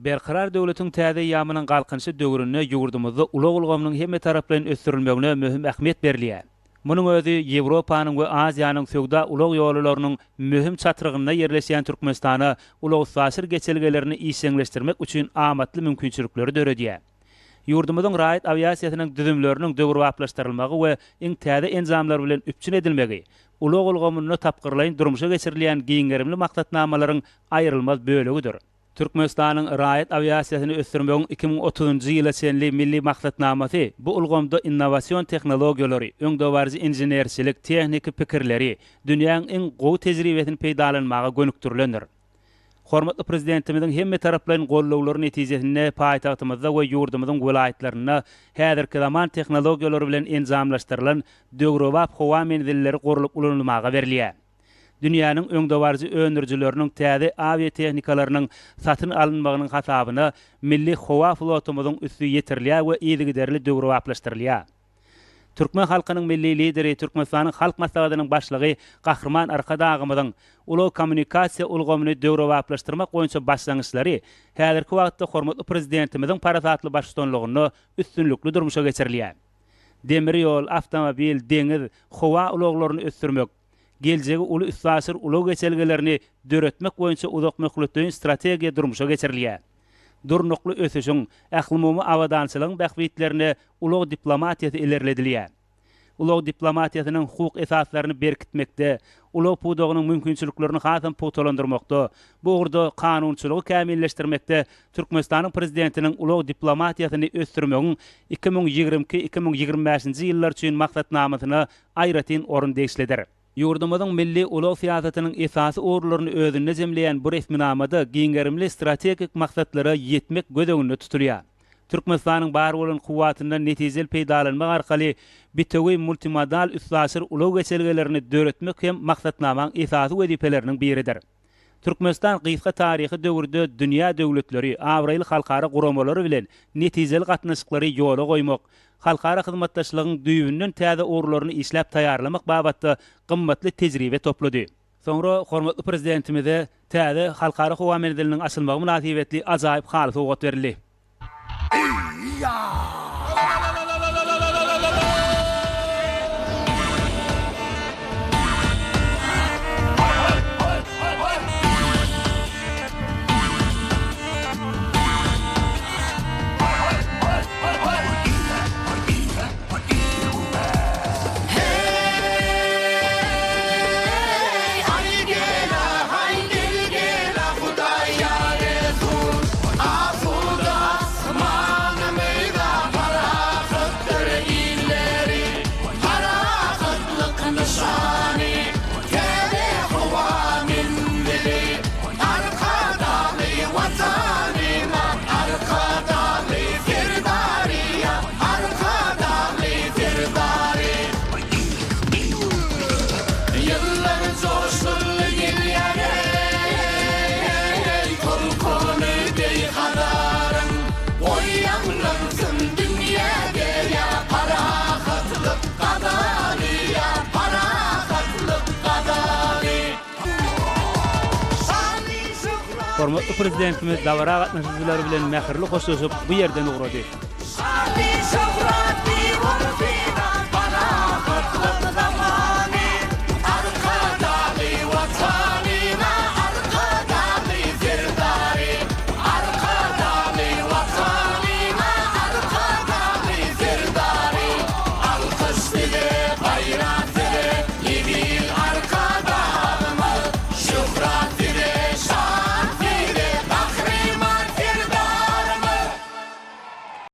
Berkarar döwletiň täze eýýamynyň Galkynyşy döwründe ýurdumyzda ulag ulgamynyň hemmetaraplaýyn ösdürilmegine möhüm ähmiýet berilýär. Munuň özi Ýewropanyň we Aziýanyň söwda-ulag ýolalarynyň möhüm çatrygynda ýerleşýän Türkmenistana ulag-üstaşyr geçelgelerini işjeňleşdirmek üçin amatly mümkinçilikleri döredýär. Ýurdumyzyň raýat awiasiýasynyň düzümleriniň döwrebaplaşdyrylmagy we iň täze enjamlar bilen üpjün edilmegi ulag ulgamynda tapgyrlaýyn durmuşa geçirilýän giň gerimli maksatnamalaryň aýrylmaz bölegidir. Türkmenistanyň raýat awiasiýasyny ösdürmegiň 2030-njy ýyla çenli Milli maksatnamasy bu ulgamda innowasion tehnologiýalary, öňdebaryjy inženerçilik, tehniki pikirleri, dünýäň iň gowy tejribesini peýdalanmaga gönükdirilendir. Hormatly Prezidentimiziň hemmetaraplaýyn goldawlary netijesinde paýtagtymyzda we ýurdumyzyň welaýatlarynda häzirki zaman tehnologiýalary bilen enjamlaşdyrylan döwrebap howa menzilleri gurlup ulanylmaga berilýär. Dünýäniň öňdebaryjy öndürijileriniň täze awiatehnikalarynyň satyn alynmagynyň hasabyna milli howa flotumyzyň üsti ýetirilýär we yzygiderli döwrebaplaşdyrylýar. Türkmen halkynyň Milli Lideri, Türkmenistanyň Halk Maslahatynyň Başlygy Gahryman Arkadagymyzyň ulag-kommunikasiýa ulgamyny döwrebaplaşdyrmak boýunça başlangyçlary häzirki wagtda hormatly Prezidentimiziň parasatly baştutanlygynda üstünlikli durmuşa geçirilýär. Demir ýol, awtomobil, deňiz, howa ulaglaryny ösdürmek, geljegi uly üstaşyr ulag geçelgelerini döretmek boýunça uzakmöhletleýin strategiýa durmuşa geçirilýär. Durnukly ösüşiň, ählumumy abadançylygyň bähbitlerine ulag diplomatiýasy ilerledilýär. Ulag diplomatiýasynyň hukuk esaslaryny berkitmekde, ulag pudagynyň mümkinçiliklerini hasam pugtalandyrmakda, bu ugurda kanunçylygy kämilleşdirmekde Türkmenistanyň Prezidentiniň ulag diplomatiýasyny ösdürmegiň 2022, 2025-nji ýyllar üçin Maksatnamasyna aýratyn orun degişlidir. Ýurdumyzyň milli ulag syýasatynyň esasy ugurlaryny özünde jemleýän bu resminamada giň gerimli strategik maksatlara ýetmek göz öňünde tutulýar. Türkmenistanyň bar bolan kuwwatyndan netijeli peýdalanmak arkaly bitewi multimodal üstaşyr ulag geçelgelerini döretmek hem maksatnamaň esasy wezipeleriniň biridir. Türkmenistan gysga taryhy döwürde dünýä döwletleri, abraýly halkara guramalary bilen netijeli gatnaşyklary ýola goýmak, halkara hyzmatdaşlygyň düýbünden täze ugurlaryny işläp taýýarlamak babatda gymmatly tejribe toplady. Soňra hormatly Prezidentimize täze Halkara howa menziliniň açylmagy mynasybetli ajaýyp haly sowgat berildi. Hormatly Prezidentimiz dabara gatnaşyjylar bilen mähirli hoşlaşyp, bu ýerden ugrady. Şanly şöhrat.